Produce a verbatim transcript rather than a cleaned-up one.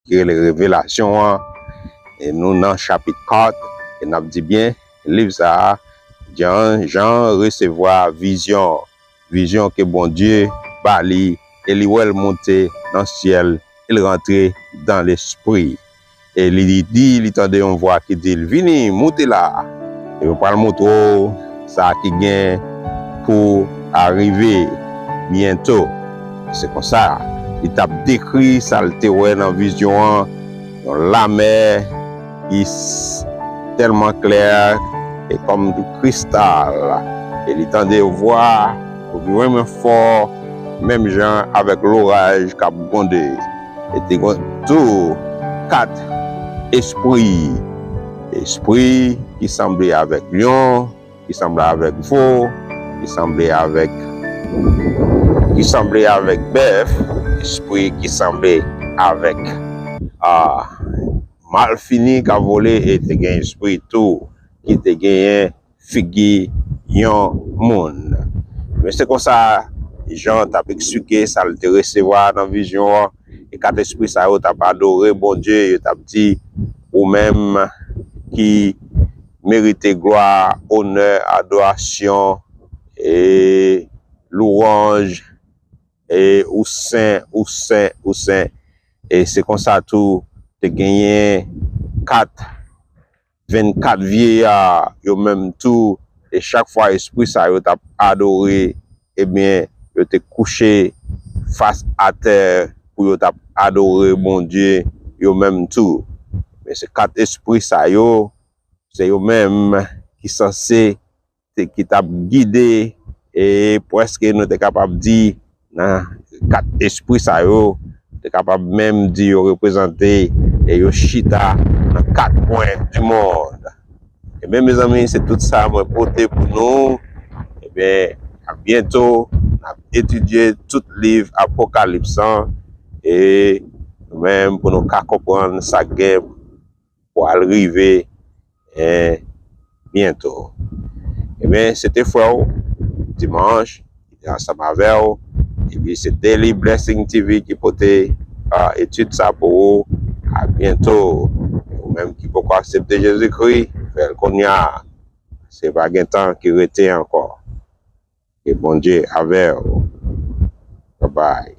ki rele Revelasyon an. E nou nan chapit kat, e n ap di byen, liv sa a, Jan, Jan resevwa vizyon, vizyon ke Bondye ba li, e li wè l monte nan syèl, e l rantre dan lespri. E li di, li tande yon vwa ki di l, "Vini, moute la, e mwen pral montre w sa ki gen pou arive byento." Se konsa, li t ap dekri sa l te wè nan vizyon an, yon lamè ki s-, tèlman klè e kòm kristal. E li tande yon vwa ki vrèman fò, menm jan avèk loraj k ap gwonde. E te gen tou kat espri. Espri ki sanble avèk lyon, ki sanble avèk vo, ki sanble avèk, ki sanble avèk bèf, espri ki sanble avèk, a, malfini k ap vole, e te gen espri tou ki te genyen figi yon moun. Men se konsa Jan t ap eksplike sa l te resevwa nan vizyon an, e kat espri sa yo t ap adore Bondye, yo t ap di, "Ou menm ki merite glwa, onè, adorasyon, e lwanj, e ou sen, ou sen, ou sen." E se konsa tou te genyen kat vennkat vyeya yo menm tou, e chak fwa espri sa yo t ap adore, ebyen, yo te kouche fas atè pou yo t ap adore Bondye yo menm tou. Men se kat espri sa yo, se yo menm ki sanse te, ki t ap gide, e prèske nou te kapab di nan kat espri sa yo, te kapab menm di yo reprezante e yo chita nan kat kwen di mond. Ebyen, mezanmi, se tout sa mwen pote pou nou. Ebyen, a byento, n ap etidye tout liv Apokalips lan, e nou menm pou nou ka konprann sa k gen pou al rive, en, byento. Ebyen, se te frè w, Dimanch, ki te ansanm avè w. Epi se Daily Blessing T V ki pote, a, etid sa pou ou. A byento. Ou menm ki poko aksepte Jezikri, fè l kounye a. Se pa gen tan ki rete ankò. Ke Bondye avè w. Bye bye.